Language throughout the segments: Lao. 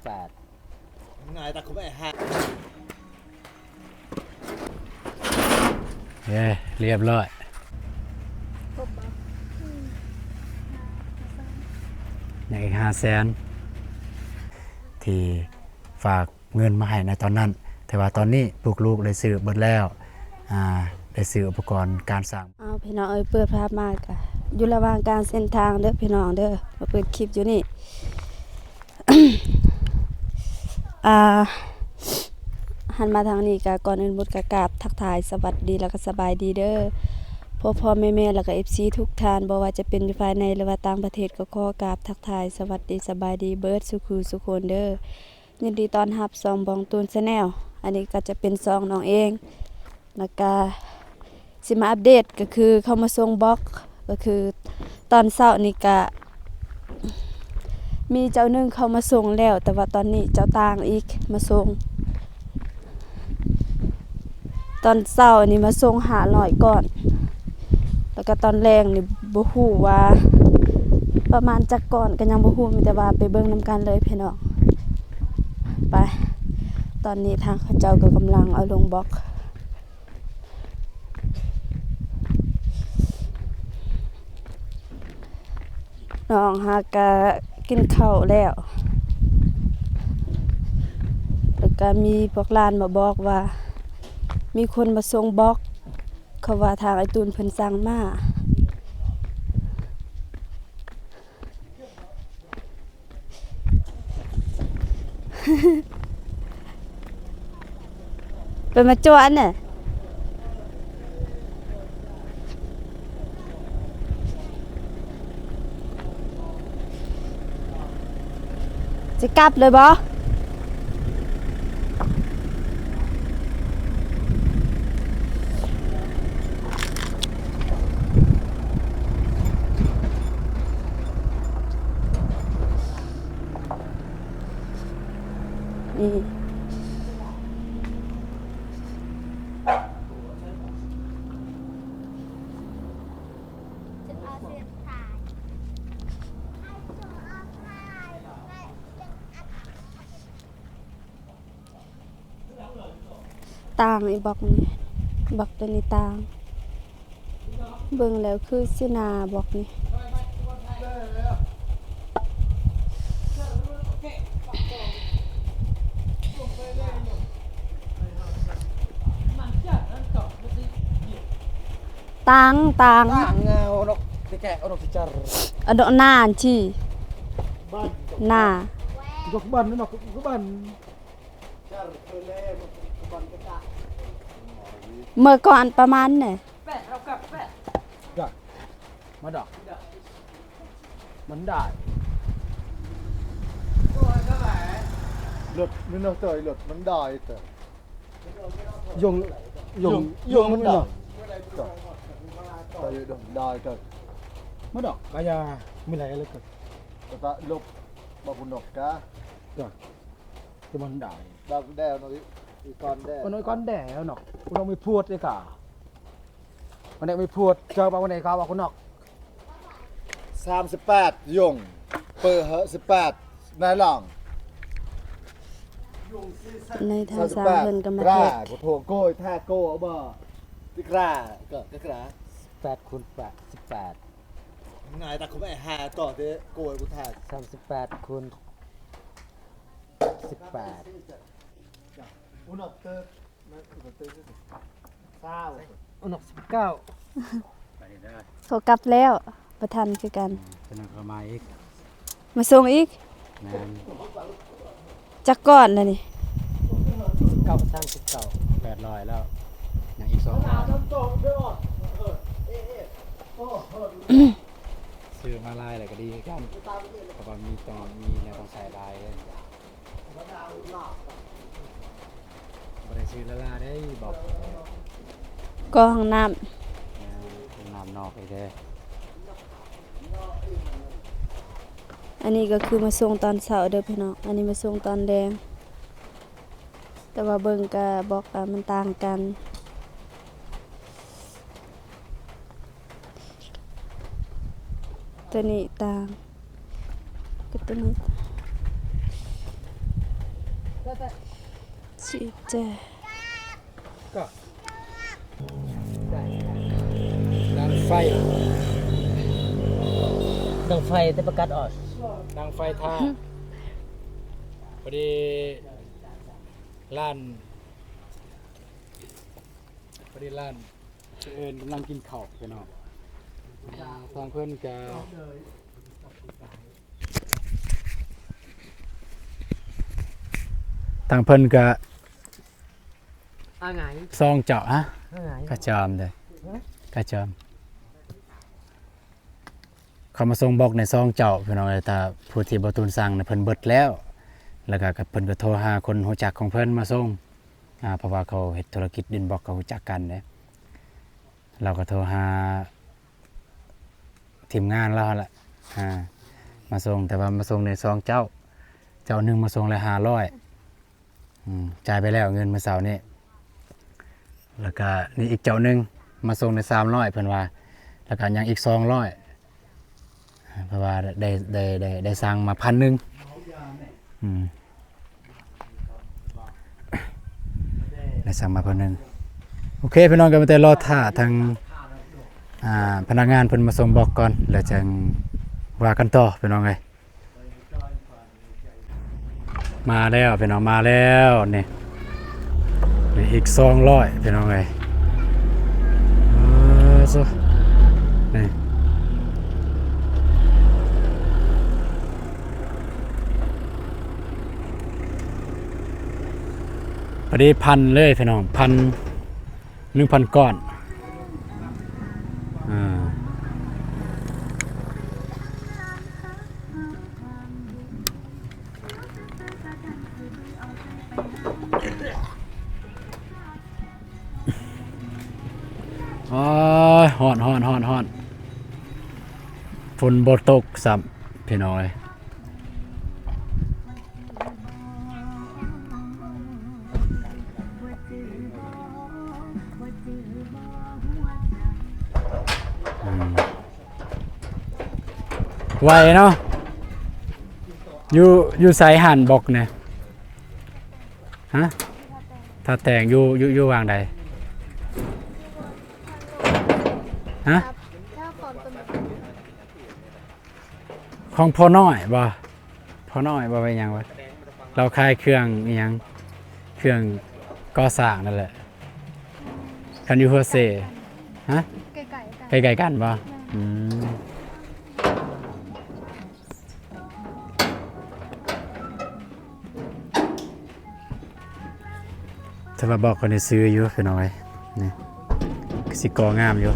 ແປດ ງ່າຍຕາຄຸມໄອ້ຫ່າ ເອີ ລຽບຮ້ອຍ ຄົບບໍ່? ອືມ ຍັງອີກຫ້າແສນ ທີ່ຝາກເງິນມາໃຫ້ໃນຕອນນັ້ນ ແຕ່ວ່າຕອນນີ້ພວກລູກໄດ້ຊື້ເບິດແລ້ວ ອ່າ ໄດ້ຊື້ອຸປະກອນການສ້າງ. ເອົາ ພີ່ນ້ອງເອີຍ ເປີດພາບມາກະຢູ່ລະຫວ່າງກາງເສັ້ນທາງເດີພີ່ນ້ອງເດີ ມາເປີດຄລິບຢູ່ນີ້ ອ່າ ຫັນມາທາງນີ້ກະ ກ່ອນອື່ນໝົດກະກາບທັກທາຍສະຫວັດດີ ແລ້ວກະສະບາຍດີເດີ ພໍ່ໆແມ່ໆ ແລ້ວກະເອັຟຊີທຸກທ່ານ ບໍ່ວ່າຈະເປັນຢູ່ພາຍໃນ ຫຼືວ່າຕ່າງປະເທດ ກໍຂໍກາບທັກທາຍສະຫວັດດີສະບາຍດີເບິດສູ່ຄູ່ສູ່ຄົນເດີ. ຍິນດີຕ້ອນຮັບຊ່ອງບອງຕູນແຊນແນວ ອັນນີ້ກໍຈະເປັນຊ່ອງນ້ອງເອງ ແລ້ວກະຊິມາອັບເດດ ກໍຄືເຂົາມາສົ່ງບລັອກ ກໍຄືຕອນເຊົ້ານີ້ກະມີເຈົ້າໜຶ່ງເຂົາມາສົ່ງແລ້ວ ແຕ່ວ່າຕອນນີ້ເຈົ້າຕ່າງອີກມາສົ່ງ. ຕອນເຊົ້ານີ້ມາສົ່ງຫ້າຮ້ອຍກ້ອນ ແລ້ວກໍຕອນແລງນີ້ບໍ່ຮູ້ວ່າປະມານຈັກກ້ອນ ກໍຍັງບໍ່ຮູ້ ມີແຕ່ວ່າໄປເບິ່ງນຳກັນເລີຍພີ່ນ້ອງ ໄປ. ຕອນນີ້ທາງເຂົາເຈົ້າກໍກຳລັງເອົາລົງບລັອກ ນ້ອງຫາກະກິນເຂົ້າແລ້ວ ແລ້ວກະມີພວກຫຼານມາບອກວ່າ ມີຄົນມາສົ່ງບລັອກ ເຂົາວ່າທາງອ້າຍຕູນເພິ່ນສັ່ງມາ ເປັນມາຈວນນະ ຊິກັບເລີຍບໍ່? ນີ້ ຕ່າງອີບລັອກນີ້ ບລັອກໂຕນີ້ຕ່າງ ເບິ່ງແລ້ວຄືຊິໜ້າບລັອກນີ້ ຕ່າງ ຕ່າງ ຕ່າງເອົາດອກ ແກະເອົາດອກຊິຈັດ ເອົາດອກໜ້າຊີ້ ບັນ ໜ້າ ດອກບັນ ດອກບັນ ເມື່ອກ່ອນປະມານນີ້ ມາດອກ ມັນໄດ້ ລົດ ມີແນວເຕີ ລົດມັນໄດ້ເຕີ ຢົງ ຢົງ ຢົງມັນໄດ້ ໄດ້ເຕີ ມາດອກ ກະຢ່າ ມີຫຼາຍເລີຍ ກະຕະລົບ ບໍ່ບຸນອກກະ ກະ ຄືມັນໄດ້ ດອກແດວເນາະ ອີກ ອີກກ່ອນແດວ ມັນອີກກ່ອນແດວເນາະ ມັນຕ້ອງມີພວດເດ້ກະ ມັນໄດ້ມີພວດ ເຈົ້າບອກວ່າໄດ້ກະວ່າຄຸນນອກ ສາມສິບແປດ ຢົງ ເປີເຮີສິບແປດ ນາຍລອງ ໃນທ່າສາມເພິ່ນກໍມາແທກ ໂກຍ ທ່າໂກຍບໍ່ ຕິກຣາ ກໍ ກໍກຣາ ແປດຄູນແປດ ສິບແປດ ງ່າຍຕາຄຸມໄອ້ຫາຕໍ່ເດ້ ໂກຍກູທ່າ ສາມສິບແປດຄູນ ສິບແປດ ອຸນອກເຕີ ອຸນອກສິບເກົ້າ ໂທກັບແລ້ວ ບໍ່ທັນຄືກັນ ອືມ ເພິ່ນກໍມາອີກ ມາສົ່ງອີກ ແມ່ນ ຈັກກ້ອນລະນີ້ ສິບເກົ້າ ສາມສິບເກົ້າ ແປດຮ້ອຍແລ້ວ ຍັງອີກສອງກ້ອນ ຊື້ມາຫຼາຍແລ້ວກໍດີຄືກັນ ເພາະວ່າມີຕ້ອງ ມີແນວຕ້ອງໃຊ້ຫຼາຍເດ້. ບໍ່ໄດ້ຊື້ລ້າໆເດ້ ບອກ ກໍຫ້ອງນ້ຳ ແມ່ນ ຫ້ອງນ້ຳນອກອີກເດ້. ອັນນີ້ກໍຄືມາສົ່ງຕອນເຊົ້າເດີພີ່ນ້ອງ ອັນນີ້ມາສົ່ງຕອນແລງ ແຕ່ວ່າເບິ່ງກະບອກວ່າມັນຕ່າງກັນ. ໂຕນີ້ຕ່າງກັບໂຕນີ້. ຊິແຈ ກໍ ດັງໄຟ ດັງໄຟແຕ່ປະກາດອອກ ດັງໄຟຖ້າ ພໍດີ ຮ້ານ ພໍດີຮ້ານ ເອີ່ນກຳລັງກິນເຂົ້າພີ່ນ້ອງ ອ່າ ທາງເພິ່ນກະ ທາງເພິ່ນກະ ອາໄງ ຊອງເຈົ້າ ຮະ ອາໄງ ກະຈອມເດ້ ຮະ ກະຈອມ. ເຂົາມາສົ່ງບລັອກໃນຊອງເຈົ້າ ພີ່ນ້ອງເອີຍ ຖ້າຜູ້ທີ່ບໍ່ຕູນສັ່ງນະ ເພິ່ນເບິດແລ້ວ ແລ້ວກະເພິ່ນກະໂທຫາຄົນຮູ້ຈັກຂອງເພິ່ນມາສົ່ງ ອ່າ ເພາະວ່າເຂົາເຮັດທຸລະກິດດິນບລັອກ ເຂົາຮູ້ຈັກກັນເດ້ ລາວກະໂທຫາທີມງານລາວຫັ້ນລະ ອ່າ ມາສົ່ງ ແຕ່ວ່າມາສົ່ງໃນຊອງເຈົ້າ ເຈົ້າໜຶ່ງມາສົ່ງແລ້ວຫ້າຮ້ອຍ ອືມ ຈ່າຍໄປແລ້ວເງິນມື້ເຊົ້ານີ້ ແລ້ວກະນີ້ອີກເຈົ້າໜຶ່ງມາສົ່ງໄດ້ສາມຮ້ອຍ ເພິ່ນວ່າ ແລ້ວກະຍັງອີກສອງຮ້ອຍ ເພາະວ່າໄດ້ ໄດ້ ໄດ້ ໄດ້ສັ່ງມາພັນໜຶ່ງ ອືມ ໄດ້ສັ່ງມາພັນໜຶ່ງ. ໂອເຄ ພີ່ນ້ອງ ກະມີແຕ່ລໍຖ້າທາງ ອ່າ ພະນັກງານເພິ່ນມາສົ່ງບລັອກກ່ອນ ແລ້ວຈັ່ງວ່າກັນຕໍ່ ພີ່ນ້ອງເອີຍ. ມາແລ້ວພີ່ນ້ອງ ມາແລ້ວ ນີ້ ນີ້ອີກສອງຮ້ອຍພີ່ນ້ອງເອີຍ ເອີ ໂຊ ນີ້ ພໍດີພັນເລີຍພີ່ນ້ອງ ພັນ ໜຶ່ງພັນກ້ອນ ອາ ໂອ້ຍ ຮ້ອນ ຮ້ອນ ຮ້ອນ ຮ້ອນ ຝົນບໍ່ຕົກຊ້ຳ ພີ່ນ້ອງເອີຍ. ອືມ ໄວເນາະ ຢູ່ ຢູ່ໃສຫັ້ນບລັອກນີ້ ຮະ ທ່າແຕງ ຢູ່ ຢູ່ ຢູ່ຫວ່າງໃດ ຮະ? ຂອງພໍ່ນ້ອຍບໍ່? ພໍ່ນ້ອຍບໍ່ ແມ່ນຫຍັງວະ? ລາວຂາຍເຄື່ອງອີ່ຫຍັງ? ເຄື່ອງກໍ່ສ້າງນັ້ນແຫຼະ. ຄັນຢູ່ຫົວເຊ ຮະ? ໃກ້ໆກັນ ໃກ້ໆກັນບໍ່? ແມ່ນ. ອືມ. ຖ້າວ່າບລັອກເພິ່ນຊິຊື້ຢູ່ພີ່ນ້ອງເອີຍ ນີ້ ຄືຊິກໍ່ງາມຢູ່.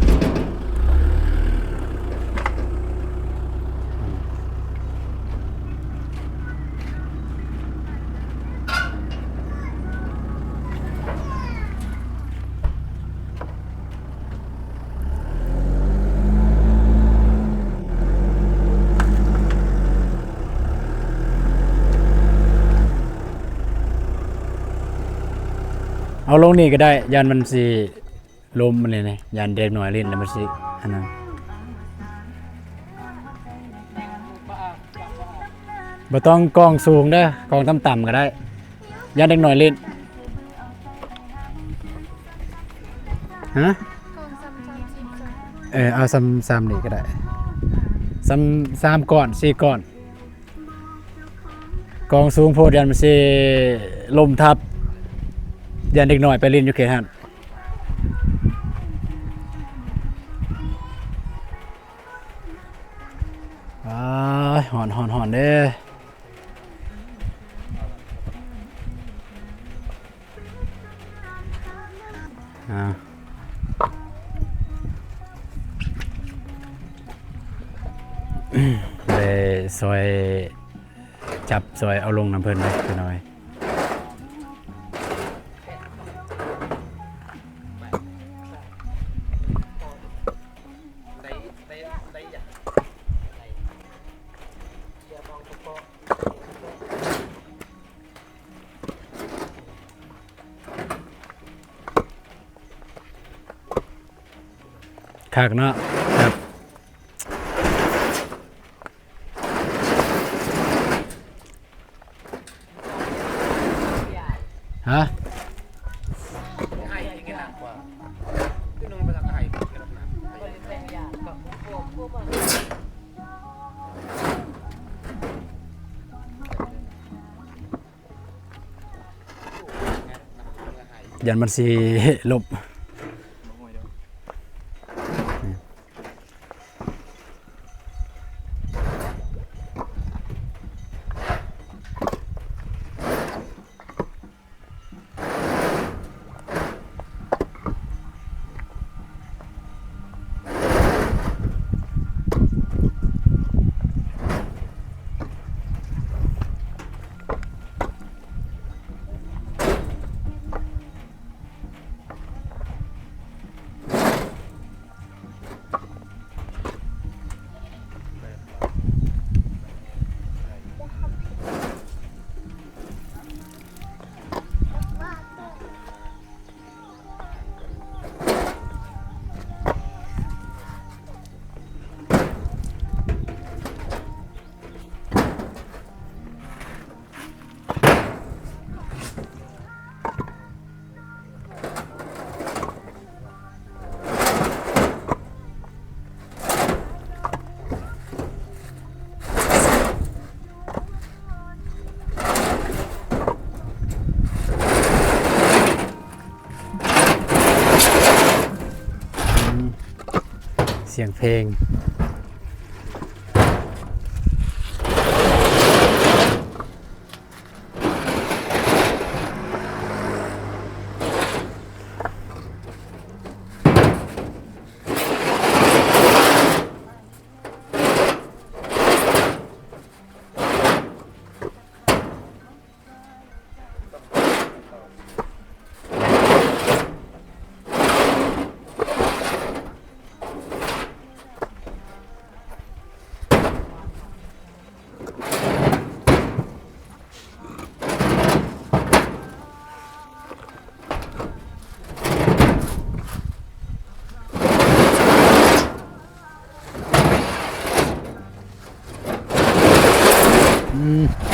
ເອົາລົງນີ້ກໍໄດ້ ຢ້ານມັນຊິລົ້ມ ອັນນີ້ນະ ຢ້ານເດັກນ້ອຍຫຼິ້ນແລ້ວມັນຊິອັນນັ້ນ. ບໍ່ຕ້ອງກ້ອງສູງເດີ ກ້ອງຕ່ຳໆກໍໄດ້ ຢ້ານເດັກນ້ອຍຫຼິ້ນ. ຮະ? ເອີ ເອົາສ່ຳ ສ່ຳນີ້ກໍໄດ້ ສ່ຳສາມກ້ອນ ສີ່ກ້ອນ. ກ້ອງສູງໂພດ ຢ້ານມັນຊິລົ້ມທັບ ຢ້ານເດັກນ້ອຍໄປຫຼິ້ນຢູ່ເຂດຫັ້ນ. ອ້າຍ ຮ້ອນ ຮ້ອນ ຮ້ອນເດ້. ອ່າ ໄດ້ຊ່ອຍຈັບຊ່ອຍເອົາລົງນຳເພິ່ນເດ້ ພີ່ນ້ອງ. ຄັກເນາະ ຄັກ. ຮະ? ຢ້ານມັນຊິຫຼົບ. ອືມ ສຽງເພງ. ອືມ. ອ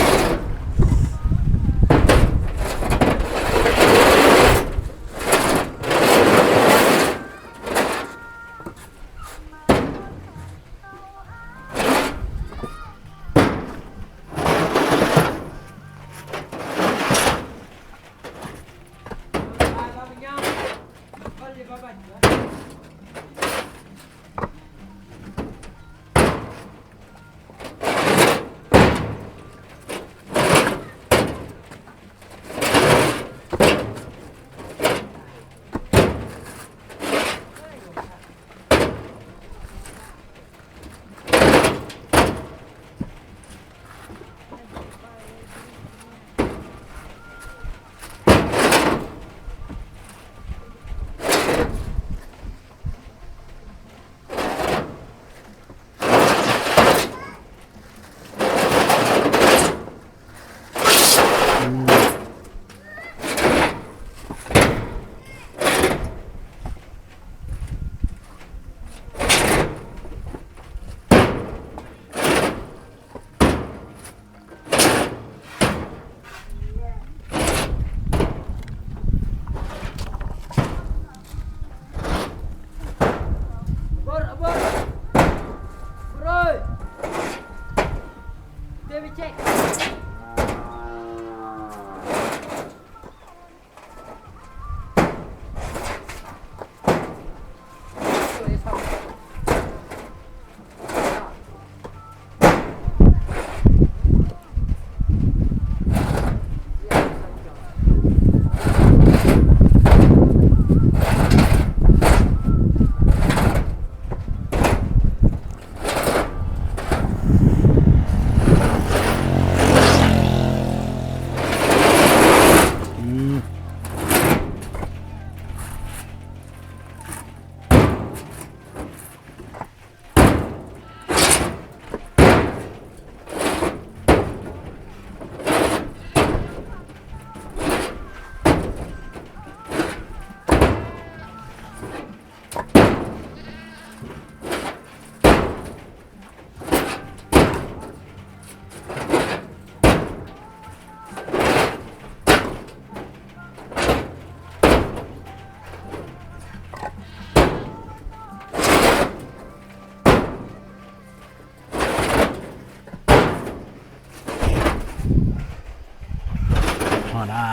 ນະ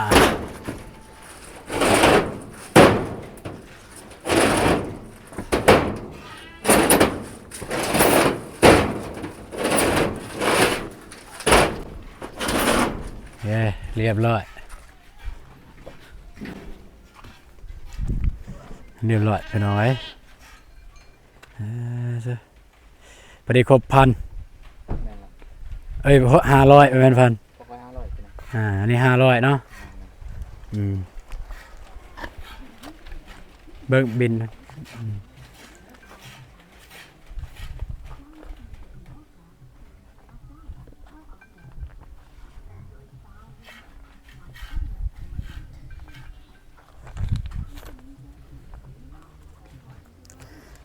ເຢ້ ລຽບຮ້ອຍ ລຽບຮ້ອຍ ພີ່ນ້ອງເອີຍ. ເອີ ພໍດີຄົບພັນ ແມ່ນລະ ເອີຍ ຫ້າຮ້ອຍ ບໍ່ແມ່ນພັນ ຄົບໄວ້ຫ້າຮ້ອຍ ພີ່ນ້ອງ ອ່າ ອັນນີ້ຫ້າຮ້ອຍເນາະ ແມ່ນລະ ອືມ ເບິ່ງບິນ ອືມ.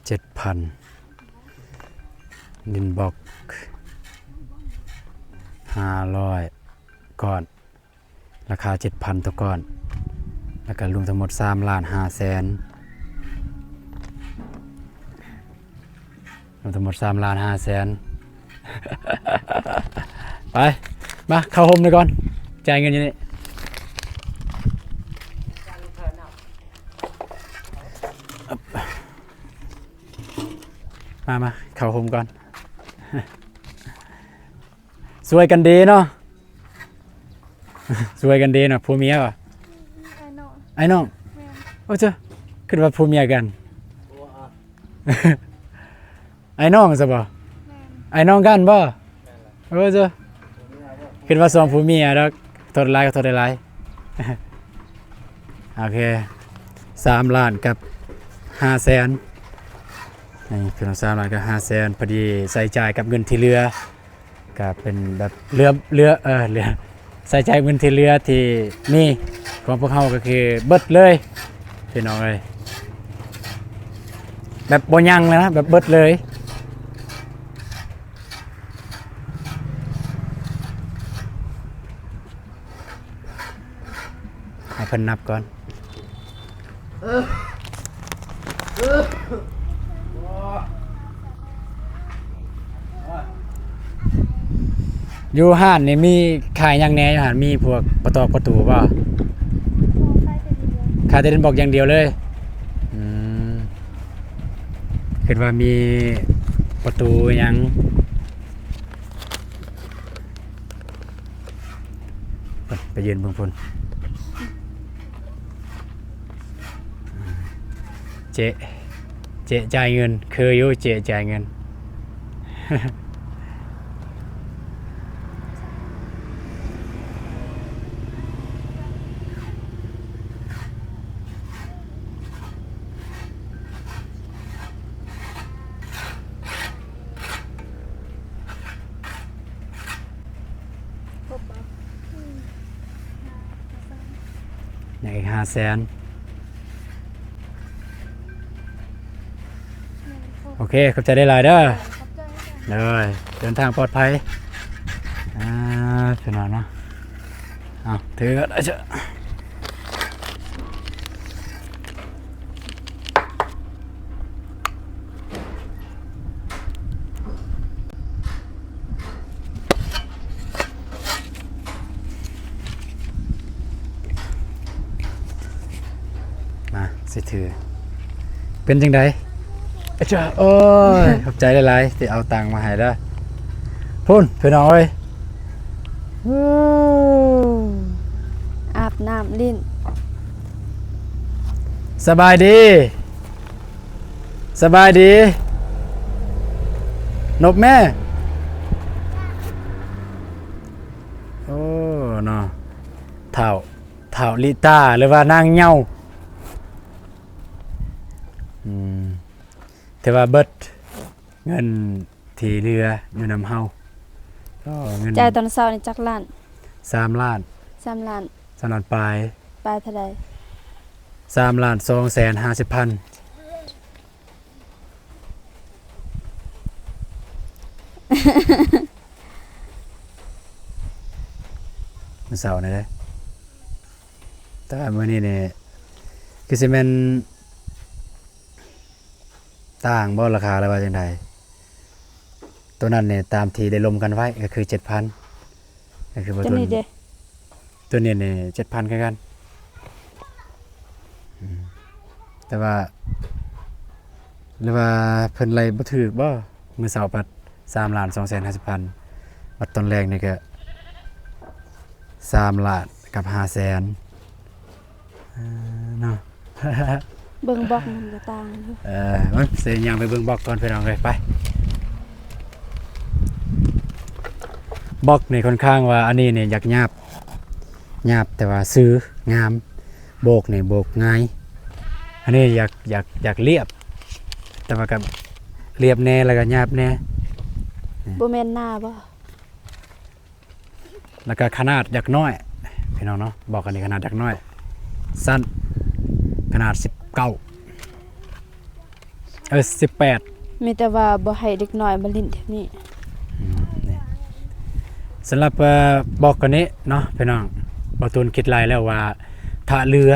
ເຈັດພັນ ດິນບລັອກ ຫ້າຮ້ອຍກ້ອນ ລາຄາເຈັດພັນຕໍ່ກ້ອນ ແລ້ວກະລວມທັງໝົດສາມລ້ານຫ້າແສນ ລວມທັງໝົດສາມລ້ານຫ້າແສນ. ໄປ ມາເຂົ້າໂຮມນີ້ກ່ອນ ຈ່າຍເງິນຢູ່ນີ້ ມາ ມາເຂົ້າໂຮມກ່ອນ ຊ່ວຍກັນເດ້ເນາະ ຊ່ວຍກັນເດ້ເນາະ ຜົວເມຍຫວາ? ອ້າຍນ້ອງ ອ້າຍນ້ອງ ແມ່ນ ໂອ້ ເຈົ້າ ຄິດວ່າຜົວເມຍກັນ ອ້າຍນ້ອງຊະບໍ່? ແມ່ນ ອ້າຍນ້ອງກັນບໍ່? ແມ່ນລະ ໂອ້ ເຈົ້າ ຄິດວ່າສອງຜົວເມຍດອກ ໂທດຫຼາຍກໍໂທດຫຼາຍ ໂອເຄ ສາມລ້ານກັບຫ້າແສນ ນີ້ພີ່ນ້ອງ ສາມລ້ານກັບຫ້າແສນ ພໍດີໃຊ້ຈ່າຍກັບເງິນທີ່ເຫຼືອ ກະເປັນແບບເຫຼືອ ເຫຼືອ ເອີ ເຫຼືອ ໃຊ້ຈ່າຍເງິນທີ່ເຫຼືອທີ່ມີຂອງພວກເຮົາ ກະຄືເບິດເລີຍພີ່ນ້ອງເອີຍ ແບບບໍ່ຍັງເລີຍນະ ແບບເບິດເລີຍ. ໃຫ້ເພິ່ນນັບກ່ອນ ຢູ່ຮ້ານນີ້ມີຂາຍຫຍັງແດ່? ຢູ່ຮ້ານມີພວກປະຕອກປະຕູບໍ່? ບໍ່ ຂາຍແຕ່ດິນບລັອກ ຂາຍແຕ່ດິນບລັອກຢ່າງດຽວເລີຍ ອືມ ຄິດວ່າມີປະຕູຫຍັງ. ໄປຢືນເບິ່ງພຸ້ນ ເຈ ເຈຈ່າຍເງິນ ຄືຢູ່ ເຈຈ່າຍເງິນ. ຄົບບໍ່? ອືມ ຍັງອີກຫ້າແສນ ຍັງຄົບ ໂອເຄ ຂອບໃຈຫຼາຍໆເດີ ຂອບໃຈ ເດີ ເດີນທາງປອດໄພ ອ່າ ພີ່ນ້ອງເນາະ. ເອົາ ຖືກໍໄດ້ເຈົ້າ ມາ ຊິຖື ເປັນຈັ່ງໃດ? ອາຈາ ໂອ້ຍ ຂອບໃຈຫຼາຍໆ ທີ່ເອົາຕັງມາໃຫ້ເດີ. ພຸ້ນ ພີ່ນ້ອງເອີຍ ອາບນ້ຳຫຼິ້ນ. ສະບາຍດີ ສະບາຍດີ ນົບແມ່. ໂອ້ ເນາະ ທ້າວ ທ້າວລິຕາ ຫຼືວ່ານາງເຍົາ ອືມ ຖືວ່າເບິດເງິນທີ່ເຫຼືອຢູ່ນຳເຮົາ. ກໍເງິນ ຈ່າຍຕອນເຊົ້ານີ້ຈັກລ້ານ? ສາມລ້ານ ສາມລ້ານ ສາມລ້ານປາຍ ປາຍເທົ່າໃດ? ສາມລ້ານສອງແສນຫ້າສິບພັນ. ມື້ເຊົ້ານີ້ເດ້ ແຕ່ມື້ນີ້ນີ້ຄືຊິແມ່ນຕ່າງບໍ່ລາຄາ ຫຼືວ່າຈັ່ງໃດ? ໂຕນັ້ນນີ້ຕາມທີ່ໄດ້ລົມກັນໄວ້ກໍຄືເຈັດພັນ ກໍຄືບໍ່ ໂຕນີ້ເດ້. ຕົວນີ້ນີ້ເຈັດພັນຄືກັນ. ອືມ ແຕ່ວ່າ ຫຼືວ່າເພິ່ນໄລ່ບໍ່ຖືກບໍ່? ມື້ເຊົ້າພັດສາມລ້ານສອງແສນຫ້າສິບພັນ ບັດຕອນແລງນີ້ກະສາມລ້ານກັບຫ້າແສນ ເອີ ເນາະ. ເບິ່ງບລັອກມັນກໍຕ່າງຢູ່. ເອີ ມາ ຊິຍ່າງໄປເບິ່ງບລັອກກ່ອນພີ່ນ້ອງເອີຍ ໄປ. ບລັອກນີ້ຄ່ອນຂ້າງວ່າ ອັນນີ້ນີ້ຢາກຫຍາບ ຫຍາບແຕ່ວ່າຊື່ງາມ. ໂບກນີ້ໂບກງ່າຍ. ອັນນີ້ຢາກ ຢາກ ຢາກລຽບ ແຕ່ວ່າກໍລຽບແດ່ ແລ້ວກໍຫຍາບແດ່. ບໍ່ແມ່ນໜ້າບໍ່? ແລ້ວກໍຂະໜາດຢາກນ້ອຍ ພີ່ນ້ອງເນາະ, ບລັອກອັນນີ້ຂະໜາດຢາກນ້ອຍ ສັ້ນ ຂະໜາດສິບເກົ້າ ເອີ ສິບແປດ. ມີແຕ່ວ່າບໍ່ໃຫ້ເດັກນ້ອຍມາຫຼິ້ນແຖວນີ້. ອືມ ນີ້ ສຳລັບ ເອີ ບລັອກອັນນີ້ເນາະ ພີ່ນ້ອງ, ບ່າວຕູນຄິດໄລ່ແລ້ວວ່າ ຖ້າເຫຼືອ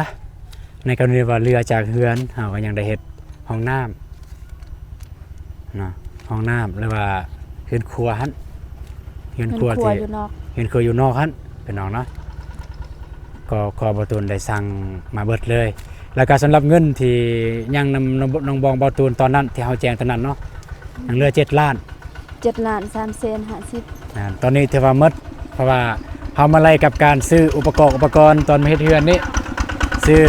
ໃນກໍລະນີວ່າເຫຼືອຈາກເຮືອນ ເຮົາກໍຍັງໄດ້ເຮັດຫ້ອງນ້ຳເນາະ, ຫ້ອງນ້ຳ ຫຼືວ່າເຮືອນຄົວຫັ້ນ ເຮືອນຄົວທີ່ ເຮືອນຄົວຢູ່ນອກ ເຮືອນຄົວຢູ່ນອກຫັ້ນ ພີ່ນ້ອງເນາະ. ກໍ ກໍບ່າວຕູນໄດ້ສັ່ງມາເບິດເລີຍ. ແລ້ວກໍສຳລັບເງິນທີ່ຍັງນຳ ນຳ ນ້ອງບອງບ່າວຕູນຕອນນັ້ນ ທີ່ເຮົາແຈ້ງຕອນນັ້ນເນາະ ຍັງເຫຼືອເຈັດລ້ານ ເຈັດລ້ານສາມແສນຫ້າສິບ. ອ່າ ຕອນນີ້ຖືວ່າໝົດ ເພາະວ່າເຮົາມາໄລ່ກັບການຊື້ອຸປະກອບອຸປະກອນຕອນມາເຮັດເຮືອນນີ້ ຊື້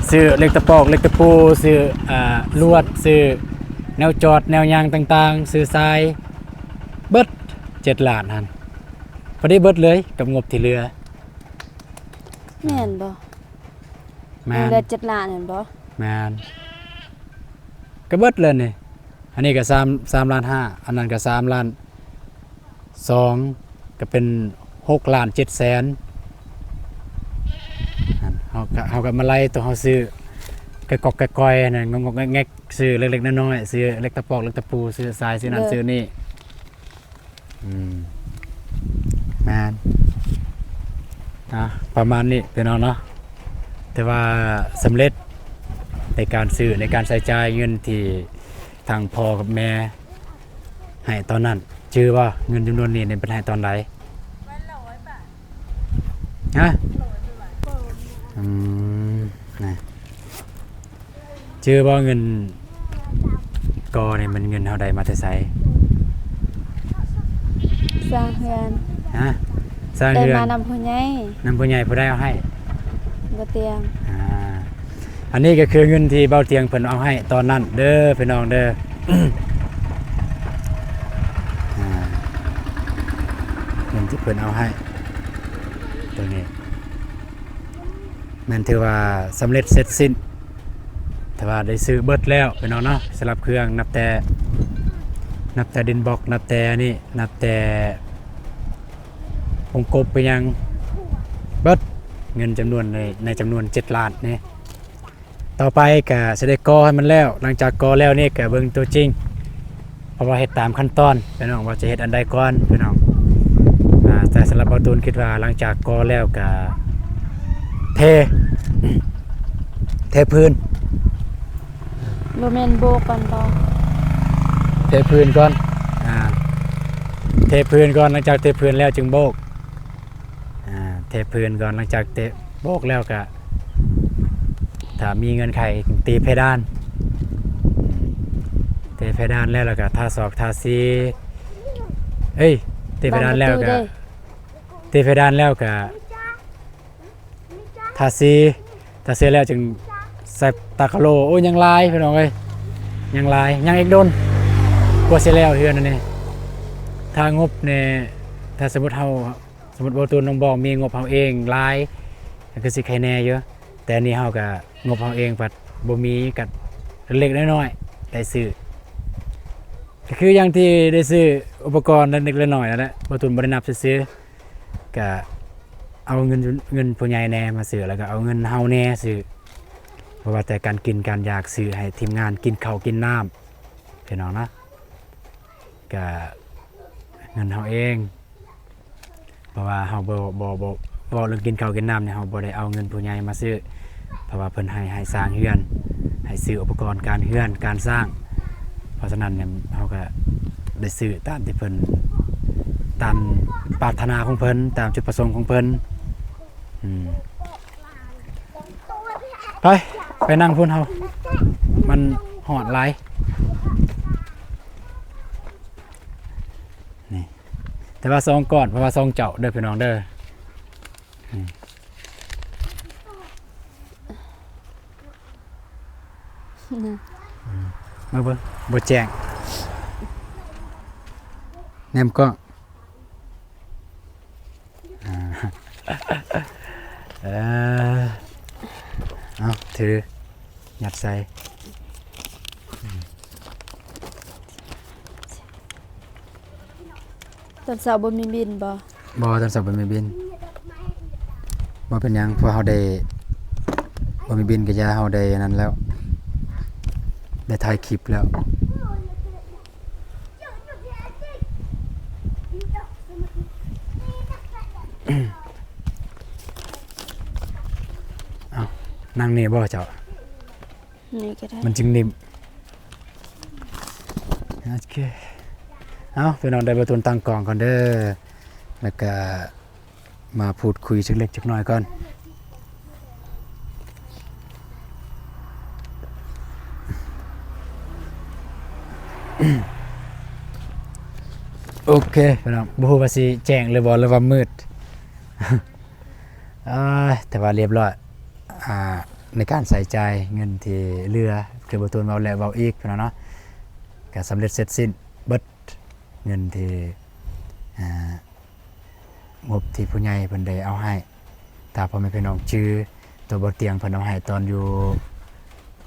ຊື້ເຫຼັກຕະປອກເຫຼັກຕະປູ ຊື້ ອ່າ ລວດ ຊື້ແນວຈອດແນວຫຍັງຕ່າງໆ ຊື້ຊາຍ ເບິດເຈັດລ້ານຫັ້ນ ພໍດີເບິດເລີຍກັບງົບທີ່ເຫຼືອ. ແມ່ນບໍ່? ແມ່ນ ຍັງເຫຼືອເຈັດລ້ານແມ່ນບໍ່? ແມ່ນ ກໍເບິດເລີຍນີ້. ອັນນີ້ກໍສາມ ສາມລ້ານຫ້າ ອັນນັ້ນກໍສາມລ້ານສອງ ກໍເປັນຫົກລ້ານເຈັດແສນ. ຫັ້ນ ເຮົາກໍ ເຮົາກໍມາໄລ່ຕົວເຮົາຊື້ກະກອກກະກອຍນັ້ນ ງອກໆແງກໆ ຊື້ເລັກໆນ້ອຍໆ ຊື້ເຫຼັກຕະປອກເຫຼັກຕະປູ ຊື້ຊາຍ ຊື້ນັ້ນ ເອີ ຊື້ນີ້. ອືມ ແມ່ນ ອ່າ ປະມານນີ້ພີ່ນ້ອງເນາະ. ແຕ່ວ່າສຳເລັດໃນການຊື້ ໃນການໃຊ້ຈ່າຍເງິນທີ່ທາງພໍ່ກັບແມ່ໃຫ້ຕອນນັ້ນ ຈື່ບໍ່? ເງິນຈຳນວນນີ້ນີ້ເພິ່ນໃຫ້ຕອນໃດ? ຮະ? ອືມ ນະ ຈື່ບໍ່? ເງິນກໍນີ້ມັນເງິນເຮົາໄດ້ມາແຕ່ໃສ? ສ້າງເຮືອນ. ຮະ? ສ້າງເຮືອນ ໄດ້ມານຳຜູ້ໃຫຍ່. ນຳຜູ້ໃຫຍ່ ຜູ້ໃດເອົາໃຫ້? ບ່າວຕຽງ. ອ່າ ອັນນີ້ກໍຄືເງິນທີ່ບ່າວຕຽງເພິ່ນເອົາໃຫ້ຕອນນັ້ນເດີພີ່ນ້ອງເດີ. ອ່າ ເງິນທີ່ເພິ່ນເອົາໃຫ້ ໂຕນີ້ ແມ່ນຖືວ່າສຳເລັດເສັດສິ້ນ ຖືວ່າໄດ້ຊື້ເບິດແລ້ວພີ່ນ້ອງເນາະ. ສຳລັບເຄື່ອງ ນັບແຕ່ ນັບແຕ່ດິນບລັອກ ນັບແຕ່ນີ້ ນັບແຕ່ວົງກົບໄປຫຍັງ ເບິດເງິນຈຳນວນໃນ ໃນຈຳນວນເຈັດລ້ານນີ້. ຕໍ່ໄປກະຊິໄດ້ກໍ່ໃຫ້ມັນແລ້ວ. ຫຼັງຈາກກໍ່ແລ້ວນີ້ກະເບິ່ງຕົວຈິງ ເພາະວ່າເຮັດຕາມຂັ້ນຕອນພີ່ນ້ອງ ວ່າຈະເຮັດອັນໃດກ່ອນພີ່ນ້ອງ. ອ່າ ແຕ່ສຳລັບບ່າວຕູນຄິດວ່າຫຼັງຈາກກໍ່ແລ້ວກະເທ ເທພື້ນ. ບໍ່ແມ່ນໂບກກ່ອນບໍ່? ເທພື້ນກ່ອນ. ອ່າ ເທພື້ນກ່ອນ ຫຼັງຈາກເທພື້ນແລ້ວຈຶ່ງໂບກ. ອ່າ ເທພື້ນກ່ອນ ຫຼັງຈາກເທ ໂບກແລ້ວກະ ຖ້າມີເງື່ອນໄຂ ຕີເພດານ ເທເພດານແລ້ວ ແລ້ວກະທາສອກທາສີ ເອີຍ ເທເພດານແລ້ວກະ ເທເພດານແລ້ວກະ ທາສີ ທາສີແລ້ວຈຶ່ງໃສ່ຕາກະໂຫຼ. ໂອ້ຍ ຍັງຫຼາຍພີ່ນ້ອງເອີຍ ຍັງຫຼາຍ ຍັງອີກດົນກວ່າຊິແລ້ວເຮືອນອັນນີ້. ຖ້າງົບແນ່ ຖ້າສົມມຸດເຮົາ ສົມມຸດບ່າວຕູນ ນ້ອງບອງ ມີງົບເຮົາເອງຫຼາຍ ກໍຄືຊິໄຄແນ່ຢູ່. ແຕ່ອັນນີ້ເຮົາກໍງົບເຮົາເອງພັດບໍ່ມີ ກໍເລັກໆນ້ອຍໆໄດ້ຊື້ ກໍຄືຢ່າງທີ່ໄດ້ຊື້ອຸປະກອນເລັກໆນ້ອຍໆນັ້ນແຫຼະ. ບ່າວຕູນບໍ່ໄດ້ນັບຊື່ໆ ກໍເອົາເງິນ ເງິນຜູ້ໃຫຍ່ແນ່ມາຊື້ ແລ້ວກໍເອົາເງິນເຮົາແນ່ຊື້ ເພາະວ່າແຕ່ການກິນການຢາກ ຊື້ໃຫ້ທີມງານກິນເຂົ້າກິນນ້ຳ ພີ່ນ້ອງນະ. ກະເງິນເຮົາເອງ ເພາະວ່າເຮົາບໍ່ ບໍ່ ບໍ່ ເວົ້າເລື່ອງກິນເຂົ້າກິນນ້ຳນີ້ ເຮົາບໍ່ໄດ້ເອົາເງິນຜູ້ໃຫຍ່ມາຊື້ ເພາະວ່າເພິ່ນໃຫ້ ໃຫ້ສ້າງເຮືອນ ໃຫ້ຊື້ອຸປະກອນການເຮືອນການສ້າງ. ເພາະສະນັ້ນນີ້ ເຮົາກະໄດ້ຊື້ຕາມທີ່ເພິ່ນ ຕາມປາດຖະໜາຂອງເພິ່ນ ຕາມຈຸດປະສົງຂອງເພິ່ນ. ອືມ ໄປ ໄປນັ່ງພຸ້ນເຮົາ ມັນຮ້ອນຫຼາຍ. ນີ້ ແຕ່ວ່າສອງກ້ອນ ເພາະວ່າສອງເຈົ້າເດີພີ່ນ້ອງເດີ. ນີ້ ນະ ອືມ ມາເບິ່ງ ບໍ່ແຈ້ງ ແນມກ້ອງ. ອ່າ ເອີ ເອົາ ຖື ຍັດໃສ່. ຕອນເຊົ້າບໍ່ມີບິນບໍ່? ບໍ່ ຕອນເຊົ້າບໍ່ມີບິນ. ບໍ່ເປັນຫຍັງ ເພາະເຮົາໄດ້ ບໍ່ມີບິນກະຢ່າ ເຮົາໄດ້ອັນນັ້ນແລ້ວ ໄດ້ຖ່າຍຄລິບແລ້ວ. ເອົາ ນັ່ງນີ້ບໍ່ເຈົ້າ? ນີ້ກະໄດ້ ມັນຈຶ່ງນິ່ມ. ໂອເຄ ເອົາ ພີ່ນ້ອງ ດຽວບ່າວຕູນຕັ້ງກ້ອງກ່ອນເດີ ແລ້ວກະມາພູດຄຸຍຈັກເລັກຈັກນ້ອຍກ່ອນ. ໂອເຄ ພີ່ນ້ອງ ບໍ່ຮູ້ວ່າຊິແຈ້ງຫຼືບໍ່ ຫຼືວ່າມືດ. ເອີ ແຕ່ວ່າລຽບຮ້ອຍ ອ່າ ໃນການໃຊ້ຈ່າຍເງິນທີ່ເຫຼືອ ຄືບ່າວຕູນເວົ້າແລ້ວເວົ້າອີກ ພີ່ນ້ອງເນາະ ກະສຳເລັດເສັດສິ້ນເບິດ ເງິນທີ່ ອ່າ ງົບທີ່ຜູ້ໃຫຍ່ເພິ່ນໄດ້ເອົາໃຫ້. ຖ້າພໍ່ແມ່ພີ່ນ້ອງຈື່ ໂຕບ່າວຕຽງເພິ່ນເອົາໃຫ້ຕອນຢູ່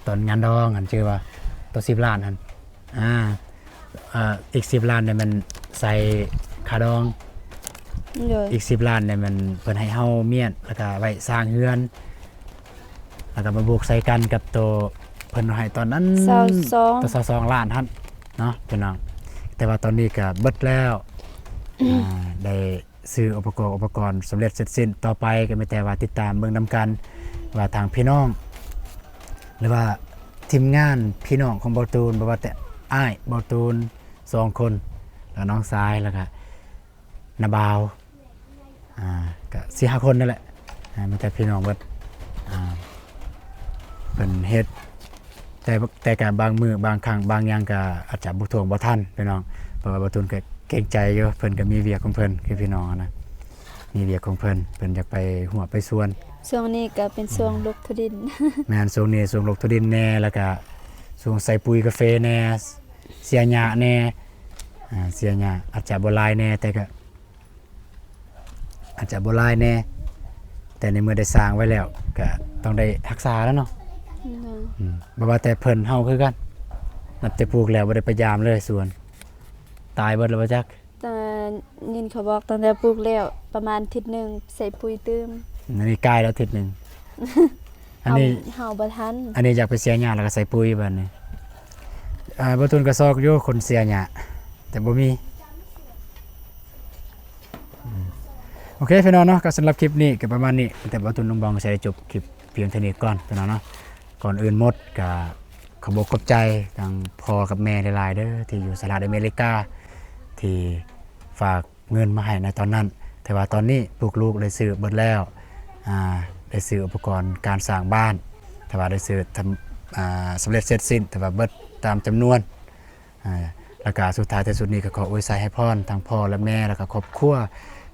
ຕອນງານດອງຫັ້ນ ຈື່ວ່າໂຕສິບລ້ານຫັ້ນ ອ່າ ເອີ ອີກສິບລ້ານນີ້ແມ່ນໃສ່ຄ່າດອງ ໂດຍ ອີກສິບລ້ານນີ້ແມ່ນເພິ່ນໃຫ້ເຮົາມ້ຽນ ແລ້ວກະໄວ້ສ້າງເຮືອນ ແລ້ວກະມາບວກໃສ່ກັນກັບໂຕເພິ່ນໃຫ້ຕອນນັ້ນ ຊາວສອງ ໂຕຊາວສອງລ້ານຫັ້ນເນາະ ພີ່ນ້ອງ. ແຕ່ວ່າຕອນນີ້ກະເບິດແລ້ວ ອືມ ອ່າ ໄດ້ ຊື້ອຸປະກອນ ອຸປະກອນສຳເລັດເສັດສິ້ນ. ຕໍ່ໄປກໍມີແຕ່ວ່າຕິດຕາມເບິ່ງນຳກັນວ່າທາງພີ່ນ້ອງ ຫຼືວ່າທີມງານພີ່ນ້ອງຂອງບ່າວຕູນ ບໍ່ວ່າແຕ່ອ້າຍບ່າວຕູນສອງຄົນ ແລ້ວກໍນ້ອງຊາຍ ແລ້ວກໍນ້າບ່າວ ອ່າ ກໍສີ່ຫ້າຄົນນັ້ນແຫຼະ ອ່າ ມີແຕ່ພີ່ນ້ອງເບິດ ອ່າ ເພິ່ນເຮັດ ແຕ່ ແຕ່ກະບາງມື້ບາງຄັ້ງບາງຢ່າງກະອາດຈະບໍ່ຖ້ວງບໍ່ທັນພີ່ນ້ອງ ເພາະວ່າບ່າວຕູນກະເກງໃຈຢູ່ ເພິ່ນກະມີວຽກຂອງເພິ່ນ ຄືພີ່ນ້ອງຫັ້ນນະ ມີວຽກຂອງເພິ່ນ ເພິ່ນຢາກໄປຮົ້ວໄປສວນ. ຊ່ວງນີ້ກະເປັນຊ່ວງ ອືມ ລົກຖົ່ວດິນ ແມ່ນ ຊ່ວງນີ້ຊ່ວງລົກຖົ່ວດິນແດ່ ແລ້ວກະຊ່ວງໃສ່ປຸ໋ຍກາເຟແດ່ ເສຍຫຍ້າແດ່ ອ່າ ເສຍຫຍ້າອາດຈະບໍ່ຫຼາຍແດ່ ແຕ່ກະ ອາດຈະບໍ່ຫຼາຍແດ່ ແຕ່ໃນເມື່ອໄດ້ສ້າງໄວ້ແລ້ວ ກະຕ້ອງໄດ້ຮັກສາແລ້ວເນາະ. ໂດຍ ອືມ ບໍ່ວ່າແຕ່ເພິ່ນເຮົາຄືກັນ ນັບແຕ່ປູກແລ້ວບໍ່ໄດ້ໄປຢາມເລີຍສວນ ຕາຍເບິດແລ້ວບໍ່ຈັກ. ແຕ່ຍິນເຂົາບອກຕັ້ງແຕ່ປູກແລ້ວປະມານທິດໜຶ່ງໃສ່ປຸ໋ຍຕື່ມ ອັນນີ້ກາຍແລ້ວທິດໜຶ່ງ. ອັນນີ້ເຮົາ ເຮົາບໍ່ທັນ ອັນນີ້ຢາກໄປເສຍຫຍ້າແລ້ວກໍໃສ່ປຸ໋ຍບາດນີ້. ອ່າ ບ່າວຕູນກໍຊອກຢູ່ຄົນເສຍຫຍ້າ ແຕ່ບໍ່ມີ. ອືມ ໂອເຄພີ່ນ້ອງເນາະ ກໍສຳລັບຄລິບນີ້ກໍປະມານນີ້ ແຕ່ບ່າວຕູນ ນ້ອງບອງ ກໍຊິໄດ້ຈົບຄລິບພຽງເທົ່ານີ້ກ່ອນພີ່ນ້ອງເນາະ. ກ່ອນອື່ນໝົດກໍຂອບອົກຂອບໃຈທັງພໍ່ກັບແມ່ຫຼາຍໆເດີ ທີ່ຢູ່ສະຫະລັດອາເມລິກາ ທີ່ຝາກ ເງິນມາໃຫ້ໃນຕອນນັ້ນ ແຕ່ວ່າຕອນນີ້ພວກລູກໄດ້ຊື້ເບິດແລ້ວ ອ່າ ໄດ້ຊື້ອຸປະກອນການສ້າງບ້ານ ແຕ່ວ່າໄດ້ຊື້ ອ່າ ສຳເລັດເສັດສິ້ນ ແຕ່ວ່າເບິດຕາມຈຳນວນ ອ່າ ແລ້ວກະສຸດທ້າຍທີ່ສຸດນີ້ກໍຂໍອວຍໄຊໃຫ້ພອນທັງພໍ່ແລະແມ່ ແລ້ວກະຄອບຄົວ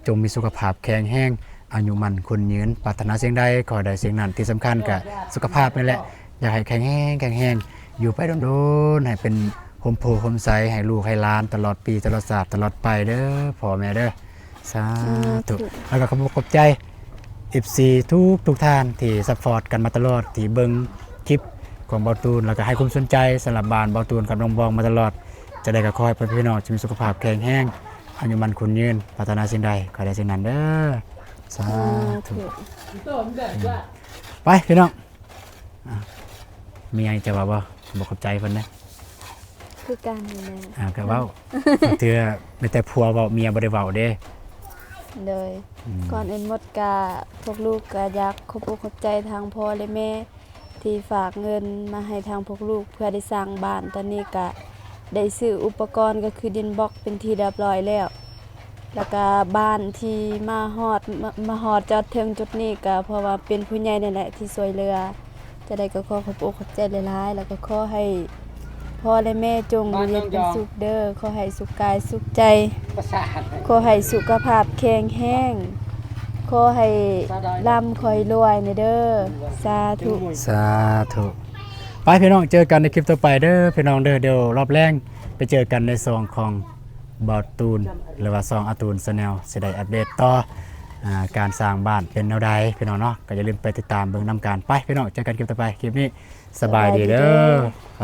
ຈົ່ງມີສຸຂະພາບແຂງແຮງ ອາຍຸໝັ້ນຂວັນຍືນ ປາດຖະໜາສິ່ງໃດຂໍໃຫ້ໄດ້ສິ່ງນັ້ນ ທີ່ສຳຄັນກະສຸຂະພາບນີ້ແຫຼະ ຢາກໃຫ້ແຂງແຮງ ແຂງແຮງ ຢູ່ໄປດົນໆ ໃຫ້ເປັນຮົ່ມໂພຮົ່ມໄຊໃຫ້ລູກໃຫ້ຫຼານຕະຫຼອດປີຕະຫຼອດຊາດຕະຫຼອດໄປເດີພໍ່ແມ່ເດີ ສາທຸ. ສາທຸ ແລ້ວກໍຂອບອົກຂອບໃຈ ເອັຟຊີ ທຸກໆທ່ານທີ່ຊັບພອດກັນມາຕະຫຼອດ ທີ່ເບິ່ງຄລິບຂອງບ່າວຕູນ ແລ້ວກໍໃຫ້ຄວາມສົນໃຈສຳລັບບ້ານບ່າວຕູນກັບນ້ອງບອງມາຕະຫຼອດ. ຈັ່ງໃດກໍຂໍໃຫ້ພໍ່ແມ່ພີ່ນ້ອງຈົ່ງມີສຸຂະພາບແຂງແຮງ ອາຍຸໝັ້ນຂວັນຍືນ ປາດຖະໜາສິ່ງໃດຂໍໃຫ້ໄດ້ສິ່ງນັ້ນເດີ ສາທຸ. ສາທຸ ໄປພີ່ນ້ອງ. ອ່າ ມີຫຍັງຈະເວົ້າບໍ່? ຂອບອົກຂອບໃຈເພິ່ນເດີ. ຄືກັນນີ້ແຫຼະ ອ່າ ກໍເວົ້າ ບາງເທື່ອມີແຕ່ຜົວເວົ້າ ເມຍບໍ່ໄດ້ເວົ້າເດ້. ໂດຍ ອືມ ກ່ອນອື່ນໝົດກະ ພວກລູກກະຢາກຂອບອົກຂອບໃຈທາງພໍ່ ແລະ ແມ່ ທີ່ຝາກເງິນມາໃຫ້ທາງພວກລູກ ເພື່ອໄດ້ສ້າງບ້ານ. ຕອນນີ້ກະໄດ້ຊື້ອຸປະກອນ ກໍຄືດິນບລັອກເປັນທີ່ຮຽບຮ້ອຍແລ້ວ. ແລ້ວກະບ້ານທີ່ມາຮອດ ມາ ມາຮອດຈອດເຖິງຈຸດນີ້ ກະເພາະວ່າເປັນຜູ້ໃຫຍ່ນີ້ແຫຼະທີ່ຊ່ວຍເຫຼືອ. ຈັ່ງໃດກໍຂໍຂອບອົກຂອບໃຈຫຼາຍໆ ແລ້ວກໍຂໍໃຫ້ພໍ່ແລະແມ່ຈົ່ງຢູ່ເຢັນເປັນສຸກເດີ. ຂໍໃຫ້ສຸກກາຍສຸກໃຈ ຂໍໃຫ້ສຸຂະພາບແຂງແຮງ ຂໍໃຫ້ລ່ຳ ຂໍໃຫ້ລວຍແດ່ເດີ. ສາທຸ ສາທຸ. ໄປພີ່ນ້ອງ ເຈີກັນໃນຄລິບຕໍ່ໄປເດີພີ່ນ້ອງເດີ. ດຽວລອບແລງໄປເຈີກັນໃນຊ່ອງຂອງບ່າວຕູນ ຫຼືວ່າຊ່ອງອາຕູນ Channel ຊິໄດ້ອັບເດດຕໍ່ ອາ ການສ້າງບ້ານເປັນແນວໃດພີ່ນ້ອງເນາະ. ກໍຢ່າລືມໄປຕິດຕາມເບິ່ງນຳກັນ. ໄປພີ່ນ້ອງ ເຈີກັນຄລິບຕໍ່ໄປ. ຄລິບນີ້ສະບາຍດີເດີ. ສະບາຍດີເດີ. ໄປ.